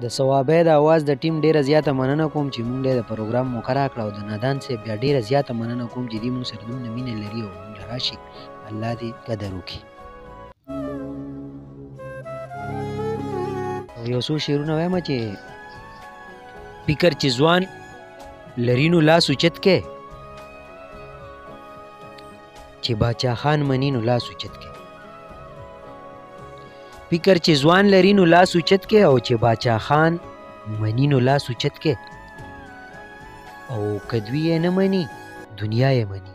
د صوابۍ د اواز د ټیم ډیره زیاته مننه کوم چې مونږ له د پروګرام موقع راکړه، او د نادان صاحب بیا ډیره زیاته مننه کوم چې دی مونږ سره دومره مینه لري او مونږ له راشي. الله دې قدر وکړي. او یو څو شعرونه وایم چې فکر چې ځوان لري نو لاس اوچت کې، چې باچا خان مني نو لاس اوچت کې. فکر چې ځوان لري نو لاس اوچت کې، او چې باچا خان مني نو لاس اوچت کې. او که دوی یې نه مني دنیا یې مني،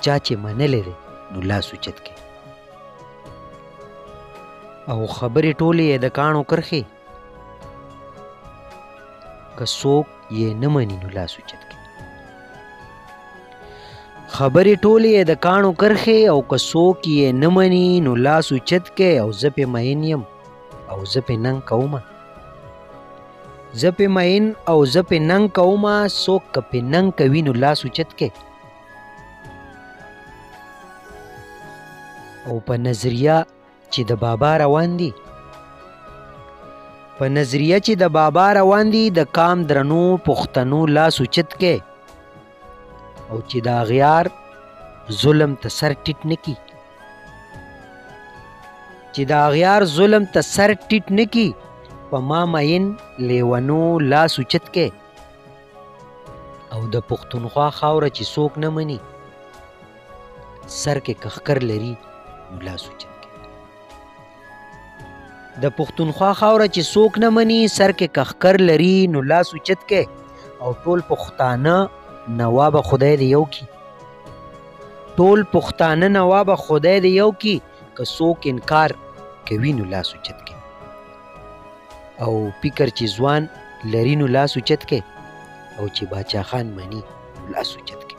چا چې منلی دی نو لاس اوچت کې. او خبرې ټولې یې د کاڼو کرښې، که څوک یې نه مني نو لاس اوچت کې. خبرې ټولې یې د کاڼو کرښې، او که څوک یې نه مني نو لاس اوچت کې. او زه پې مین یم او زه پې ننګ کومه، زه پې مین او زه پې ننګ کومه، څوک که پې ننګ کوي نو لاس اوچت کې. او په نظریه چې د بابا روان دي، په نظریه چې د بابا روان دي، د کام درنو پښتنو لاس اوچت کې. او چې د اغیار ظلم ته سر ټیټ نه کی، چې د اغیار ظلم ته سر ټیټ نه کی، په ما مین لیونو لاس اوچت کې. او د پښتونخوا خاوره چې څوک نه مني، سر کې کښکر لري نو لاس اوچت کې. د پښتونخوا خاوره چې څوک نه مني، سر کې کښکر لري نو لاس اوچت کې. او ټول پښتانه نوابه خدای دې یو کی، ټول پښتانه نوابه خدای دې یو کی، که څوک انکار کوي نو لاس اوچت کې. او فکر چې ځوان لري نو لاس اوچت کې، او چې باچا خان مني نو لاس اوچت کې.